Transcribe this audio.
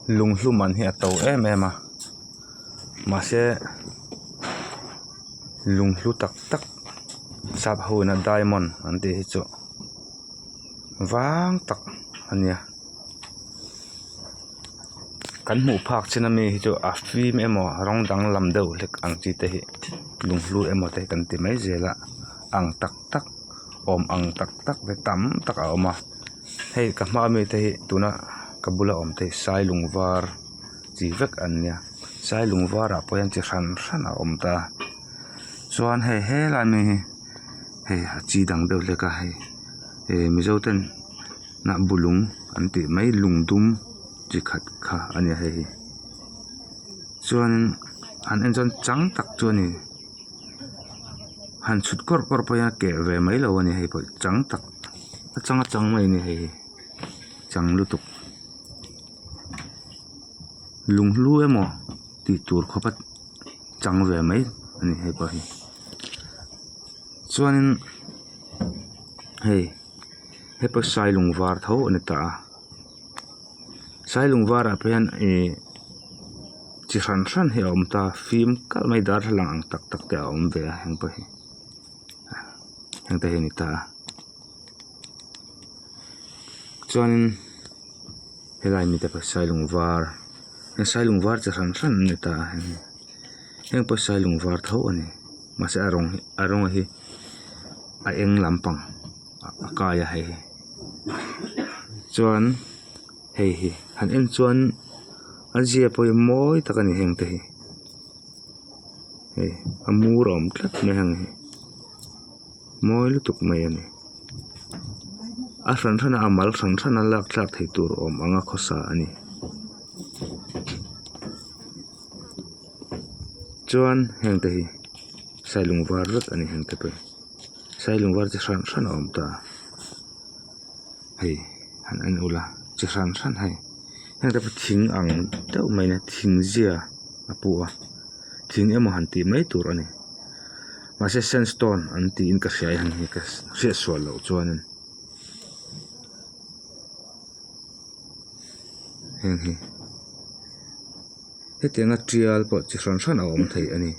Lunghlu man hi a to em em a mahse lunghlu tak tak sap ho ina diamond an tih hi chu vang tak a nia kan hmuh phak chin ami hi chu a fim emaw rawng danglam deuh hlek ang chi te hi lunghlu emaw te kan ti mai zel a ang tak tak awm ang tak tak te tam tak a awm a. Hei ka hma ami te hi tuna ka bula awm te hi sailung var chi vek an nia sailung varah pawh hian chi hran hran a awm ta chuan hei helai mi hi hei a chi dang deuh hlek a hei eh mizo ten nah bulung an tih mai lung dum chi khat kha a nia hei hi chuanin han en chuan chang tak chu a ni. Han chhut kawrh kawrh pawh hian a keh ve mai lo a ni hei pawh chang tak a chang a chang mai a ni hei hi chang lutuk lunghlu emaw tih tur khawp a chang ve mai a ni hei pawh hi chuanin hei hei pawh sailung var tho a ni ta a. Sailung varah pawh hian ihh chi hran hran hi a awm ta fim kalh mai darthlalang ang tak tak te a awm ve a heng pawh hi heng te hi a ni ta a chuanin helai mite pawh sailung var heng sailung var chi hran hran an ni ta a heng hi heng pawh sailung var tho a ni mahse a rawng hi a rawng hi a eng lampang. A kai a hei chuan hei hi han en chuan a zia pawh hi mawi tak a ni heng te hi hei a mur a awm tlat mai heng hi mawi lutuk mai a ni a hran hran a a mal hran hran a lak thlak theih tur awm ang a khawsa a ni chuan heng te hi sailung var vek a ni heng te pawh hi. Sailung var chi hran hran a awm ta hei han en ula chi hran hran hei heng te pawh thing ang deuh mai nia thing zia a pu a thing emaw han tih mai tur a ni mahse sandstone an tiin ka hria a hei ka hriat sual loh chuanin heng hi hetianga tial pawh chi hran hran a awm thei a ni.